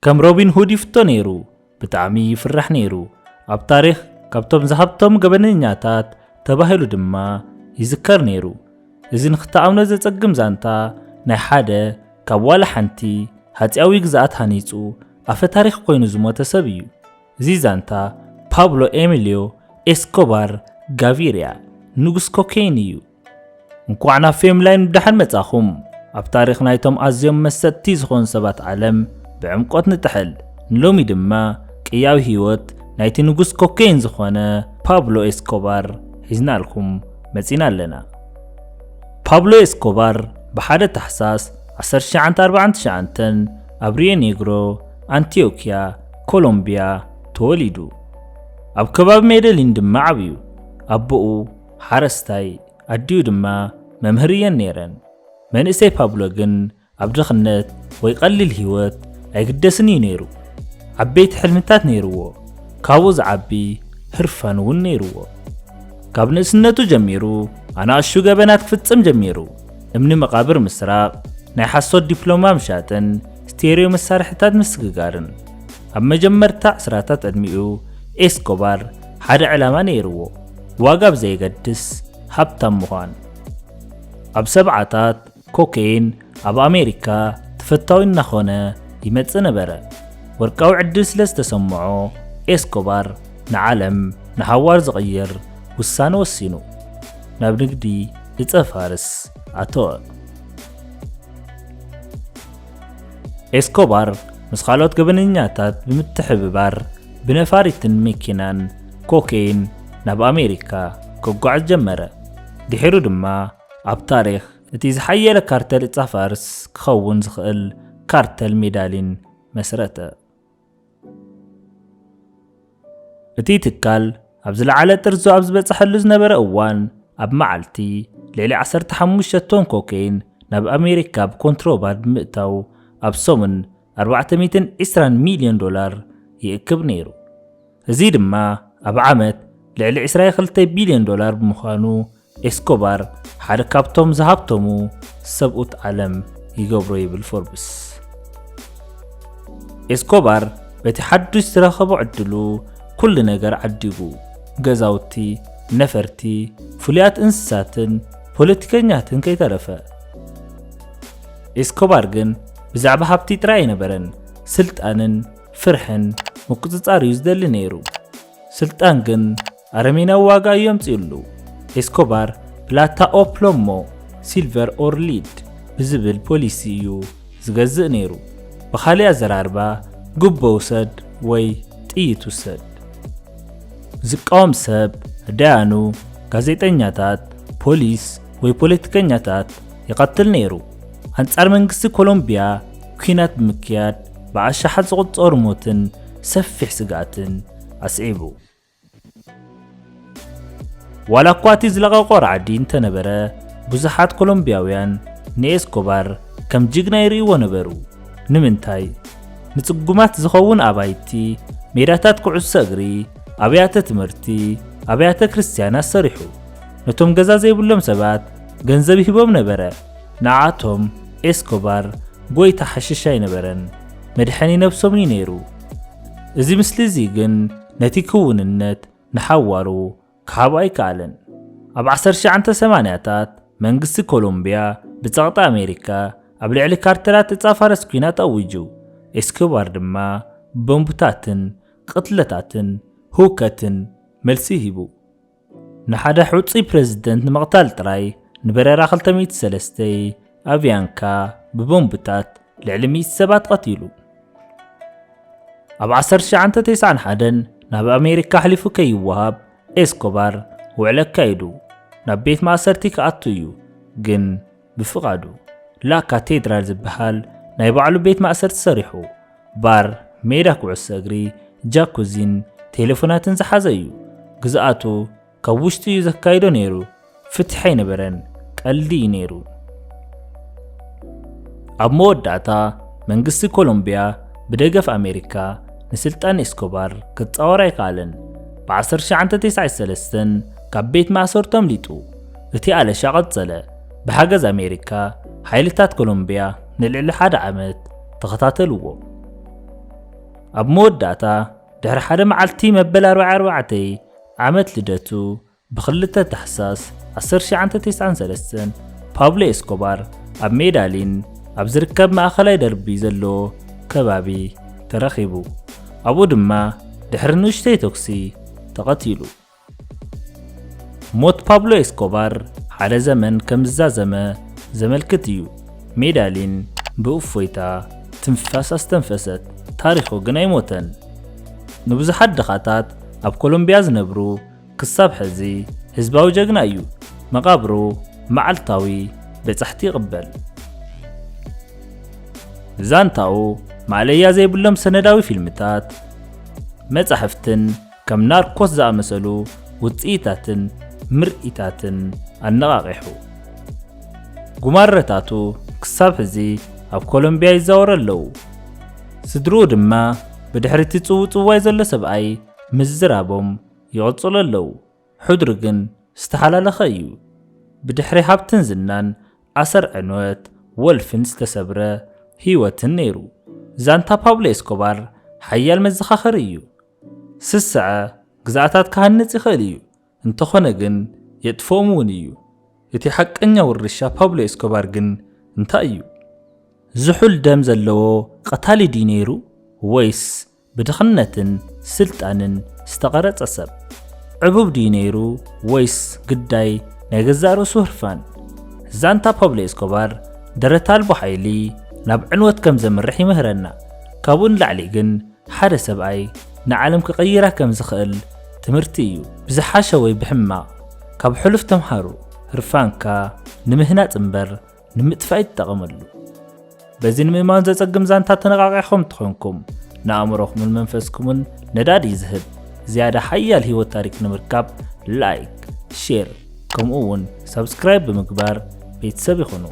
ከም ሮቢን ሁድ ይፍቶ ነይሩ። ብጣዕሚ ይፍራሕ ነይሩ። ኣብ ታሪኽ ካብቶም ዝሃብቶም ገበነኛታት ተባሂሉ ድማ ይዝከር ነይሩ። እዚ ንኽትኣምኖ ዘጸግም ዛንታ ናይ ሓደ ካብ ዋላ ሓንቲ ሃጺያዊ ግዝኣት ሃኒጹ ኣፈ ታሪኽ ኮይኑ ዝሞተ ሰብ እዩ። እዚ ዛንታ ፓብሎ ኤሚልዮ ኤስኮባር ጋቪርያ፣ ንጉስ ኮኬይን እዩ። እንኳዕ ናብ ፌም ላይን ብደሓን መጻኹም። ኣብ ታሪኽ ናይቶም ኣዝዮም መሰጥቲ ዝኾኑ ሰባት ዓለም ብዕምቆት ንጥሕል። ንሎሚ ድማ ቅያዊ ህይወት ናይቲ ንጉስ ኮኬይን ዝኾነ ፓብሎ ኤስኮባር ሒዝናልኩም መጺና ኣለና። ፓብሎ ኤስኮባር ብ ሓደ ታሕሳስ ዓሰርተ ትሽዓተ ኣርባዓን ትሽዓተን ኣብ ሪዮ ኔግሮ፣ ኣንቲዮኪያ፣ ኮሎምቢያ ተወሊዱ። ኣብ ከባቢ ሜደሊን ድማ ዓብዩ። ኣቦኡ ሓረስታይ፣ ኣዲኡ ድማ መምህር እየን ነይረን። መንእሰይ ፓብሎ ግን ኣብ ድኽነት ወይ ቀሊል ህይወት ኣይግደስን እዩ ነይሩ። ዓበይቲ ሕልምታት ነይርዎ። ካብኡ ዝዓቢ ህርፋን እውን ነይርዎ። ካብ ንእስነቱ ጀሚሩ ኣናእሹ ገበናት ክፍጽም ጀሚሩ። እምኒ መቓብር ምስራቕ፣ ናይ ሓሶት ዲፕሎማ ምሻጥን ስቴሪዮ መሳርሕታት ምስግጋርን። ኣብ መጀመርታ ዕስራታት ዕድሚኡ ኤስኮባር ሓደ ዕላማ ነይርዎ፣ ዋጋ ብዘየገድስ ሃብታም ምዃን። ኣብ ሰብዓታት ኮኬይን ኣብ ኣሜሪካ ተፈታዊ እናኾነ ይመጽእ ነበረ። ወርቃዊ ዕድል ስለ ዝተሰምዖ ኤስኮባር ንዓለም ንሃዋር ዝቕይር ውሳነ ወሲኑ። ናብ ንግዲ እጸ ፋርስ ኣተወ። ኤስኮባር ምስ ካልኦት ገበነኛታት ብምትሕብባር ብነፋሪትን መኪናን ኮኬይን ናብ ኣሜሪካ ከጓዕዝ ጀመረ። ድሒሩ ድማ ኣብ ታሪኽ እቲ ዝሓየለ ካርተል እጻ ፋርስ ክኸውን ዝኽእል ካርተል ሜዳሊን መስረተ። እቲ ትካል ኣብ ዝለዓለ ጥርዙ ኣብ ዝበጽሐሉ ዝነበረ እዋን፣ ኣብ መዓልቲ ልዕሊ ዓሰርተ ሓሙሽተ ቶን ኮኬይን ናብ ኣሜሪካ ብኮንትሮባንድ ብምእታው፣ ኣብ ሰሙን ኣርባዕተ ሚእትን ዕስራን ሚልዮን ዶላር ይእክብ ነይሩ። እዚ ድማ ኣብ ዓመት ልዕሊ ዕስራ ክልተ ቢልዮን ዶላር ብምዃኑ፣ ኤስኮባር ሓደ ካብቶም ዝሃብተሙ ሰብኡት ዓለም ይገብሮ ይብል ፎርብስ። ኤስኮባር በቲ ሓዱሽ ዝረኸቦ ዕድሉ ኩሉ ነገር ዓዲጉ፣ ገዛውቲ፣ ነፈርቲ፣ ፍሉያት እንስሳትን ፖለቲከኛትን ከይተረፈ። ኤስኮባር ግን ብዛዕባ ሃብቲ ጥራይ ኣይነበረን፣ ስልጣንን ፍርሕን ምቁጽጻር እዩ ዝደሊ ነይሩ። ስልጣን ግን ኣረሜናዊ ዋጋ እዩ ኣምጺኡሉ። ኤስኮባር ፕላታ ኦ ፕሎሞ፣ ሲልቨር ኦር ሊድ ብዝብል ፖሊሲ እዩ ዝገዝእ ነይሩ። ብኻልእ ኣዘራርባ ጉቦ ውሰድ ወይ ጥይት ውሰድ። ዝቃወም ሰብ፣ ደያኑ፣ ጋዜጠኛታት፣ ፖሊስ ወይ ፖለቲከኛታት ይቐትል ነይሩ። ኣንጻር መንግስቲ ኮሎምቢያ ኲናት ብምክያድ ብኣሽሓት ዝቑጸሩ ሞትን ሰፊሕ ስግኣትን ኣስዒቡ። ዋላ እኳ እቲ ዝለቐቖ ራዕዲ እንተነበረ፣ ብዙሓት ኮሎምቢያውያን ንኤስኮባር ከም ጅግና ይርእይዎ ነበሩ። ንምንታይ? ንጽጉማት ዝኸውን ኣባይቲ፣ ሜዳታት ኩዕሶ እግሪ፣ ኣብያተ ትምህርቲ፣ ኣብያተ ክርስትያን ኣሰሪሑ። ነቶም ገዛ ዘይብሎም ሰባት ገንዘብ ይህቦም ነበረ። ንዓቶም ኤስኮባር ጎይታ ሓሽሽ ኣይነበረን፣ መድሐኒ ነብሶም እዩ ነይሩ። እዚ ምስሊ እዚ ግን ነቲ ክውንነት ንሓዋሩ ክሃቦ ኣይከኣለን። ኣብ ዓሰርተ ትሽዓተ ሰማንያታት መንግስቲ ኮሎምቢያ ብጸቕጢ ኣሜሪካ ኣብ ልዕሊ ካርተላት እጻ ፋርስ ኲናት ኣዊጁ። ኤስኮባር ድማ ብቦምብታትን ቅትለታትን ህውከትን መልሲ ሂቡ። ንሓደ ሕጹይ ፕረዚደንት ንምቕታል ጥራይ ንበረራ ክልተ ሚእቲ ሰለስተ ኣቪያንካ ብቦምብታት ልዕሊ ሚእቲ ሰባት ቀቲሉ። ኣብ ዓሰርተ ትሽዓተ ተስዓን ሓደን ናብ ኣሜሪካ ኣሕሊፉ ከይወሃብ ኤስኮባር ውዕል ኣካይዱ ናብ ቤት ማእሰርቲ ክኣቱ እዩ፣ ግን ብፍቓዱ ላ ካቴድራል ዝበሃል ናይ ባዕሉ ቤት ማእሰርቲ ሰሪሑ፣ ባር፣ ሜዳ ኩዕሶ እግሪ፣ ጃኩዚን ቴሌፎናትን ዝሓዘ እዩ። ግዝኣቱ ካብ ውሽጢ እዩ ዘካይዶ ነይሩ። ፍትሒ ኣይነበረን፣ ቀልዲ እዩ ነይሩ። ኣብ መወዳእታ መንግስቲ ኮሎምቢያ ብደገፍ ኣሜሪካ ንስልጣን ኤስኮባር ክጻወር ኣይከኣለን። ብ ዓሰርተ ትሽዓተ ተስዓን ሰለስተን ካብ ቤት ማእሰርቱ ኣምሊጡ። እቲ ኣለሻ ቀጸለ። ብሓገዝ ኣሜሪካ ሓይልታት ኮሎምቢያ ንልዕሊ ሓደ ዓመት ተኸታተልዎ። ኣብ መወዳእታ፣ ድሕሪ ሓደ መዓልቲ መበል ኣርባዓ ኣርባዕተ ዓመት ልደቱ፣ ብ2 ታሕሳስ ኣስር ሺሕ ትሽዓተ ሚእትን ተስዓን ሰለስተን፣ ፓብሎ ኤስኮባር ኣብ ሜዳሊን ኣብ ዝርከብ ማእኸላይ ደርቢ ዘለዎ ከባቢ ተረኺቡ። ኣብኡ ድማ ድሕሪ ንእሽተይ ተኩሲ ተቐቲሉ። ሞት ፓብሎ ኤስኮባር ሓደ ዘመን ከም ዝዛዘመ ዘመልክት እዩ። ሜዳሊን ብእፎይታ ትንፋስ ኣስተንፈሰት፣ ታሪኹ ግን ኣይሞተን። ንብዙሓት ድኻታት ኣብ ኮሎምቢያ ዝነብሩ ክሳብ ሕዚ ህዝባዊ ጀግና እዩ። መቓብሩ መዓልታዊ በጻሕቲ ይቕበል። ዛንታኡ ማእለያ ዘይብሎም ሰነዳዊ ፊልምታት፣ መጻሕፍትን ከም ናርኮስ ዝኣመሰሉ ውጽኢታትን ምርኢታትን ኣነቓቒሑ። ጉማረታቱ ክሳብ ሕዚ ኣብ ኮሎምቢያ ይዛወሩ ኣለዉ። ስድርኡ ድማ ብድሕሪ እቲ ጽውጽዋይ ዘሎ ሰብኣይ ምዝራቦም ይቕጽሉ ኣለዉ። ሕድሩ ግን ዝተሓላለኸ እዩ። ብድሕሪ ሃብትን ዝናን፣ ኣሰር ዕንወት፣ ወልፍን ዝተሰብረ ህይወትን ነይሩ። ዛንታ ፓብሎ ኤስኮባር ሓያል መዘኻኸሪ እዩ። ስስዐ ግዝኣታት ክሃንጽ ይኽእል እዩ፣ እንተኾነ ግን የጥፍኦም እውን እዩ። እቲ ሓቀኛ ውርሻ ፓብሎ ኤስኮባር ግን እንታይ እዩ? ዝሑል ደም ዘለዎ ቀታሊ ድዩ ነይሩ፣ ወይስ ብድኽነትን ስልጣንን ዝተቐረጸ ሰብ? ዕቡብ ድዩ ነይሩ፣ ወይስ ግዳይ ናይ ገዛእ ርእሱ ህርፋን? ዛንታ ፓብሎ ኤስኮባር ደረት ኣልቦ ሓይሊ ናብ ዕንወት ከም ዘምርሕ ይምህረና። ካብኡ ንላዕሊ ግን ሓደ ሰብኣይ ንዓለም ክቕይራ ከም ዝኽእል ትምህርቲ እዩ። ብዝሓሸ ወይ ብሕማቕ ካብ ሕሉፍ ተምሃሩ። ህርፋንካ ንምህናጽ እምበር ንምጥፋእ ኣይትጠቐመሉ። በዚ ንምእማን ዘጸግም ዛንታ ተነቓቒሕኩም ትኾንኩም፣ ንኣእምሮኹምን መንፈስኩምን ነዳዲ ዝህብ ዝያዳ ሓያል ህይወት ታሪክ ንምርካብ ላይክ፣ ሼር፣ ከምኡ እውን ሳብስክራይብ ብምግባር ቤተሰብ ይኹኑ።